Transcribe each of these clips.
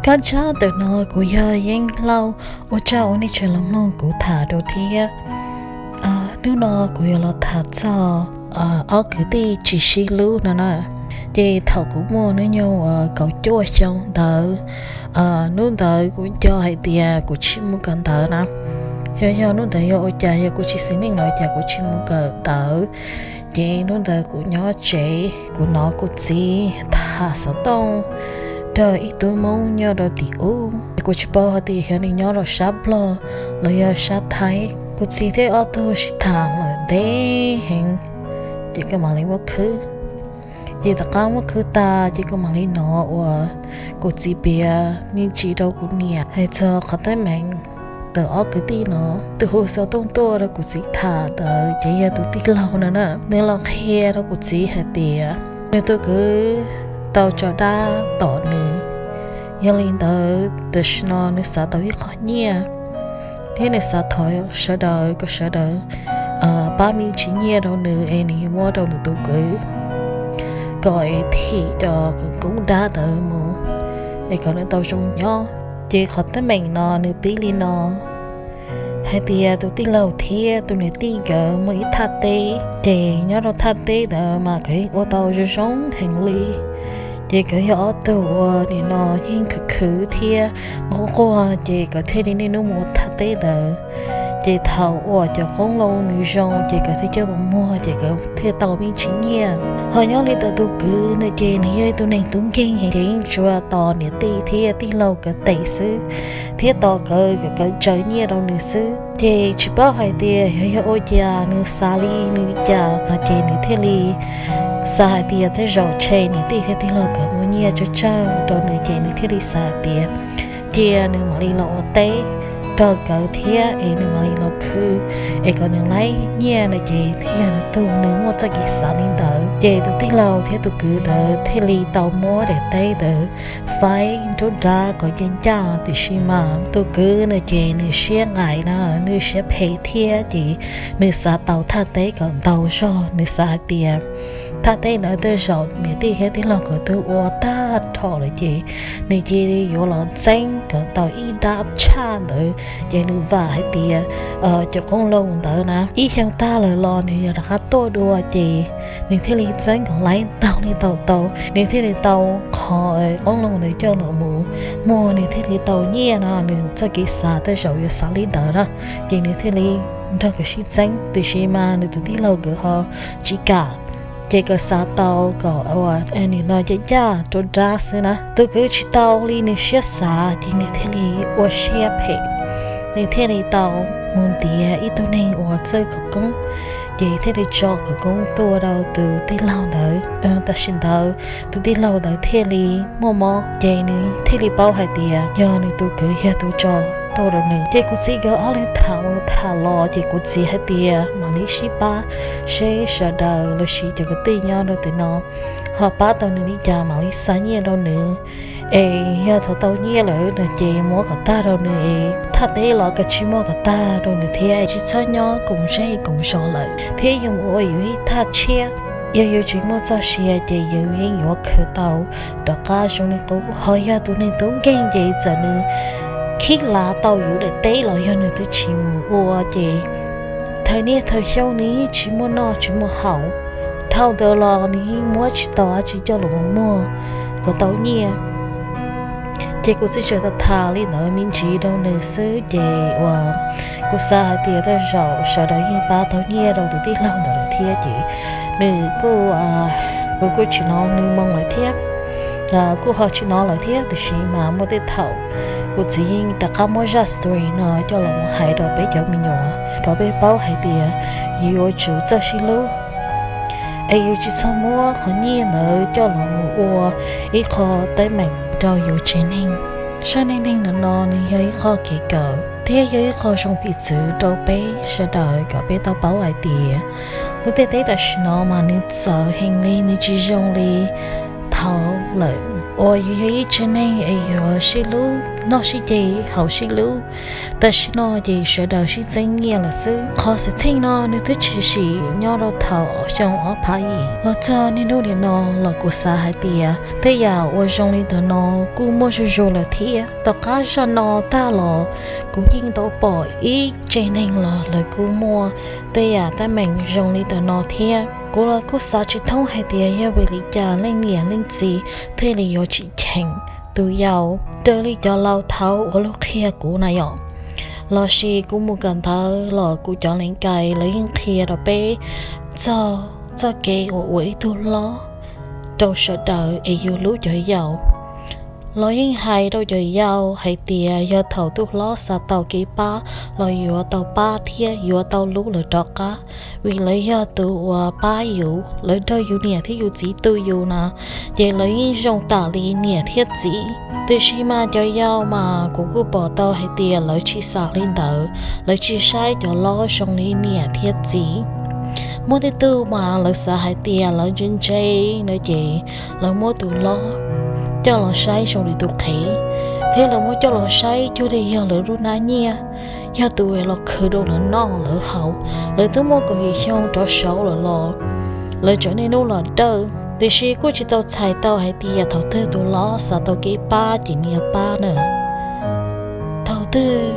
Kab tsab ntawm no kuv yog Yeeb Lauj, ua tsaug uas nej tseem los mloog kuv tham dua thiab. Hnub no kuv yuav los tham txog ob kwv tij tsis sib hlub no na. Ces thaum kuv muaj hnub nyoog uas kaum cuaj xyoo ntawd, hnub ntawd kuv nco hais tias kuv tsis mus kawm ntawv na. Yog yog hnub ntawd yog ua cas yog kuv tsis xis neej los cas kuv tsis mus kawm ntawv. Ces hnub ntawd kuv nyob tsev, kuv hnov kuv txiv tham xov tooj rau ib tug Hmoob nyob rau tim ub. Kuv tsis paub hais tias xyov nws nyob rau sab Nplog los yog sab Thaib. Kuv txiv thiab ob tug sib tham lawm ntev heev, ces kuv mam li muab khwb. Ces tom qab muab khwb tas ces kuv mam li hnov uas kuv txiv piav me ntsis rau kuv niam hais txog qhov teeb meem ntawm ob kwv tij no. Tus hu xov tooj tuaj rau kuv txiv tham ntawd ces yog tus tij laug no na. Nws los qhia rau kuv txiv hais tias nws tus kwv tau tso dab tom nws. Yog li ntawd tam sim no nws xav tau ib qho nyiaj, thiab nws xav thov sawv daws kom sawv daws pab me ntsis nyiaj rau nws es nws yuav muab rau nws tus kwv, kom es thim cov koob dab ntawd mus, es kom nws tau zoo nyob. Ces qhov teeb meem no nws pib li no, hais tias tus tij laug thiab tus niam tij nkawd muaj ib thaj teb, ces nyob rau thaj teb ntawd mas nkawd yeej ua tau zoo zoo heev li. Ces nkawd yog ob tug uas nim no yeej khwv khwv thiab nquag nquag, ces nkawd thiaj li niaj hnub mus ua thaj teb ntawd. Ces thaum uas cov qoob loo nws zoo ces nkawd thiaj coj mus muag ces nkawd thiaj tau me ntsis nyiaj. Ho nyob li ntawm tus kwv no ces nws yog ib tug neeg tub nkeeg heev, ces yeej tsuas tos niam tij thiab tij laug nkawd tes xwb, thiab tos nkawd kom nkawd tsaws nyiaj rau nws xwb. Ces tsis paub hais tias yog yog ua cas nws xav li nws li cas no ces nws thiaj li xav hais tias tej zaum tshe niam tij thiab tij laug nkawd muaj nyiaj tsawg tsawg rau nws ces nws thiaj li xav hais tias cia nws mam li los ua teb rau nkawd thiab es nws mam li los khwv, es kom nws laib nyiaj no ces thiaj yog nws tug, nws muaj txoj kev xav li ntawd. Ces tus tij laug thiab tus kwv ntawd thiaj li tau muab daim teb ntawd faib nruab nrab kom ncaj ncaj, tiam sis mas tus kwv no ces nws siab nqaim na, nws siab phem thiab ces nws xav tau thaj teb kom ntau zog, nws xav hais tias thaj teb ntawd tej zaum niam tij thiab tij laug nkawd twb ua tag nrho lawm ces nws cia li yuav los ntxeeb kom tau ib nrab tshaj ntawd, ces nws vam hais tias cov qoob loo ntawd na ib xyoo tag lawm los nws yog rov qab tuaj dua ces nws thiaj li ntxeeb kom laib ntau li tau tau, nws thiaj li tau qhov qoob loo ntawd coj los mus muag, nws thiaj li tau nyiaj no, nws txoj kev xav tej zaum yuav xav li ntawd na, ces nws thiaj li nrog nkawd sib ntxeeb. Tiam sis mas nws tus tij laug nkawd ho tsis kam, ces nkawd xav tau kom ua nim no ncaj ncaj nruab nrab xwb na. Tus kwv tsis tau li nws siab xav ces nws thiaj li ua siab phem, nws thiaj li tau mus ntiav ib tug neeg uas txawj khawv koob, ces thiaj li tso khawv koob tuaj rau tus tij laug ntawd. Tam sim ntawd tus tij laug ntawd thiaj li muaj mob, ces nws thiaj li paub hais tias yog nws tus kwv yog tus tso tuaj rau nws. Ces kuv txiv nkawd ob leeg tham mus tham los ces kuv txiv hais tias mam li sib pab seb sawv daws los sis cov kwv tij nyob rau tim no ho pab tau nws li cas mam li xa nyiaj rau nws. Es yog thaum tau nyiaj lawm no ces muab kom tag rau nws es thaj teb los kav tsij muab kom tag rau nws thiab, tsis txhob nyob koom zej koom zos lawm thiab yuav mus ua yus ib thaj tshiab. Yog yus tsis muaj txoj sia ces yus yeej yuav khwv tau rov qab zoo li qub. Ho yog tus neeg tub nkeeg ces txawm nws khib lav tau yus daim teb los yog nws twb tsis mus ua ces thawj niaj thawj xyoo nws yeej tsis muaj noj tsis muaj haus. Dhau ntawd los nws yeej muab tsis tau dab tsi coj los mus muag kom tau nyiaj. Ces kuv txiv tseem tham tham li ntawd me ntsis rau nws xwb ces uas kuv xav hais tias tej zaum sawv daws yeej pab tau nyiaj rau tus tij laug ntawd lawm thiab ces nws kuj, kuv kuj tsis hnov nws moo lawm thiab, kuj ho tsis hnov lawm thiab. Tiam sis mas muaj tej thaum kuv txiv yeej rov qab muab zaj story no coj los mus hais rau peb cov me nyuam kom peb paub hais tias yus yuav tsum txawj sib hlub es yus tsis txhob muab qhov nyiaj ntawd coj los mus ua ib qho teeb meem rau yus tsev neeg. Zaj neej neeg ntawm no nws yog ib qho kev kawm thiab yog ib qho zoo piv txwv rau peb sawv daws kom peb tau paub hais tias lub ntiaj teb tam sim no mas nws txawv heev li, nws tsis zoo li thaud lawm. uas yus yog ib tsev neeg es yuav sib hlub, noj sib ce, haus sib hlub. Tam sim no ces sawv daws sib txeeb nyiaj lawm xwb. Qhov xwm txheej no nws twb tshwm sim nyob rau thaum xyoo ob phav yim los txog niaj hnub nim no los kuv xav hais tias tej yam uas zoo li ntawm no kuj muaj zuj zus lawm thiab. Tom qab zaj no tag los kuv yeej tau pom ib tsev neeg los lawv kuj muaj tej yam teeb meem zoo li ntawm no thiab. Kuv los kuj xav tsis thoob hais tias yog vim li cas leej niam leej txiv thiaj li yuav tsis cheem tus yau raws li cov laus thaud uas lawv qhia kuv na yom. Lossis kuv mus kawm ntawv los kuv cov neeg kais lawv yeej qhia rau peb txog txoj kev uas ua ib tug hlob rau sawv daws es yus hlub cov yau. Los yeej hais rau cov yau hais tias yog thaum tus hlob xav tau kev pab los yuav tau pab thiab yuav tau hlub lawv rov qab, vim lawv yog tus uas pab yus, lawv nrog yus niam thiab yus txiv tu yus na, ces lawv yeej zoo tam li niam thiab txiv. Tiam sis mas cov yau mas kuv kuj pom tau hais tias lawv tsis xav li ntawd, lawv tsis saib cov hlob zoo li niam thiab txiv. Muaj tej tug mas lawv xav hais tias lawv ntse ntse no ces lawv muab tus hlob coj los saib zoo li tus qhev, thiab lawv muab coj los saib cuag li yog lawv lub hnab nyiaj, yog tus uas los khwv rau lawv noj lawv haus. Lawv twb muaj kaum yim xyoo rov saud lawm los lawv tseem niaj hnub los dawj. Tiam sis kuj tsis tau txhais tau hais tias thaum twg tus hlob xav tau kev pab ces nws yuav pab na. Thaum twg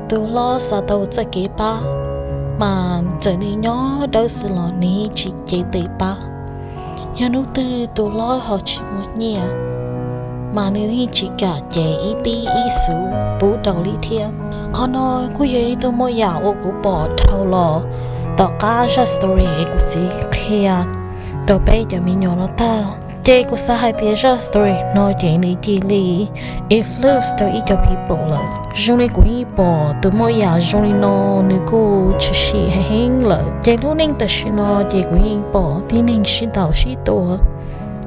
tus hlob xav tau txoj kev pab mas txawm nws nyob dawb xwb los nws yeej tsis cev tes pab. Yog hnub twg tus hlob ho tsis muaj nyiaj mas nws yeej tsis kam cev ib pib ib xu pub rau li thiab. Qhov no kuj yog ib tug muaj yam uas kuv pom dhau los tom qab zaj story es kuv txiv qhia rau peb cov me nyuam no tag. Ces kuv xav hais tias zaj story no ces nws cia li influence rau ib co people lawm. Zoo li kuv yeej pom tus muaj yam zoo li no nws kuj tshwm sim heev heev lawm. Ces lub neej tam sim no ces kuv yeej pom tib neeg sib ntaus sib tua,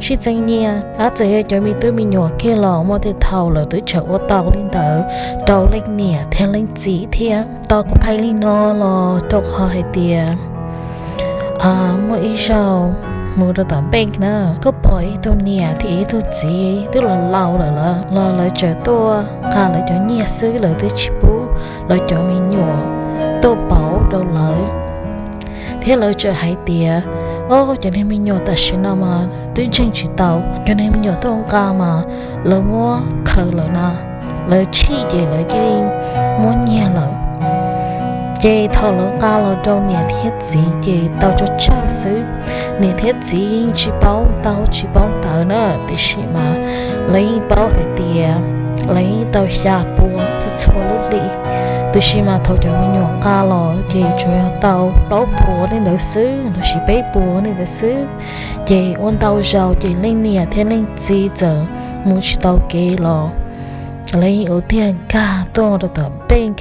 sib txeeb nyiaj. Ab, txawm yog cov me tub me nyuam kiag los muaj tej thaum lawv twb tseem ua tau li ntawd rau leej niam thiab leej txiv thiab. Tos kuv hais li no los rau qhov hais tias muaj ib zaug mus rau tom npeej na, koj pom ib tug niam thiab ib tug txiv twb los laus lawm los lawv tseem tuaj nqa lawv cov nyiaj xwb, lawv twb tsis pub lawv cov me nyuam tuaj pauv rau lawv. Thiab lawv tseem hais tias, o, cov niag me nyuam tam sim no mas twb ntseeg tsis tau, cov niag me nyuam tuaj nqa mas lawv muab khaws lawm na, lawv chim ces lawv cia li muab nyiag lawm. Ces thaum lawv nqa los rau niam thiab txiv ces tau tsawg tsawg xwb. Niam thiab txiv yeej tsis paub ntaub tsis paub ntawv na, tiam sis mas lawv yeej paub hais tias lawv yeej tau xya pua txhua txhua lub hlis. Tiam sis mas thaum cov me nyuam nqa los ces tsuas yog tau plaub puas li ntawd xwb lossis peb puas li ntawd xwb. Ces ua ntau zaus ces leej niam thiab leej txiv txawm mus tsis tau kev los lawv yeej ua tiag nkag tuaj rau tom npeej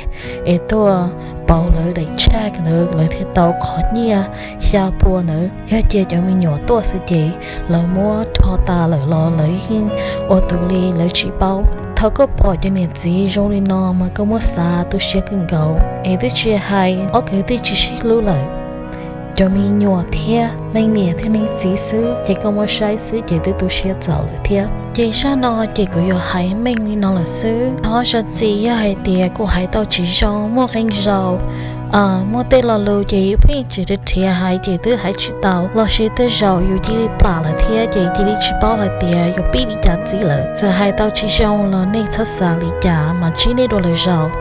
es tuaj pauv lawv daim check ntawd, lawv thiaj tau qhov nyiaj xya pua ntawd. Yog cia cov me nyuam tuaj xwb ces lawv muab rho tas lawm los lawv yeej ua tus li lawv tsis paub. Thaum koj pom cov niam txiv zoo li no mas koj muab xav tu siab kawg nkaus, es twb tsis hais ob kwv tij tsis sib hlub lawm, cov me nyuam thiab leej niam thiab leej txiv xwb ces koj muab saib xwb ces twb tu siab txaus lawm thiab. Ces zaj no ces kuv yuav hais meej li no lawm xwb. Thov zam txim yog hais tias kuv hais tau tsis zoo, muaj qee zaus muaj tej lo lus ces yus pheej tsis rhiav hais ces twb hais tsis tau, lossis tej zaum yus cia li plam lawm thiab ces cia li tsis paub hais tias yuav pib li cas txij lawm. Txawm hais tau tsis zoo los nej txhob xav li cas mas ntsib nej dua lwm zaus.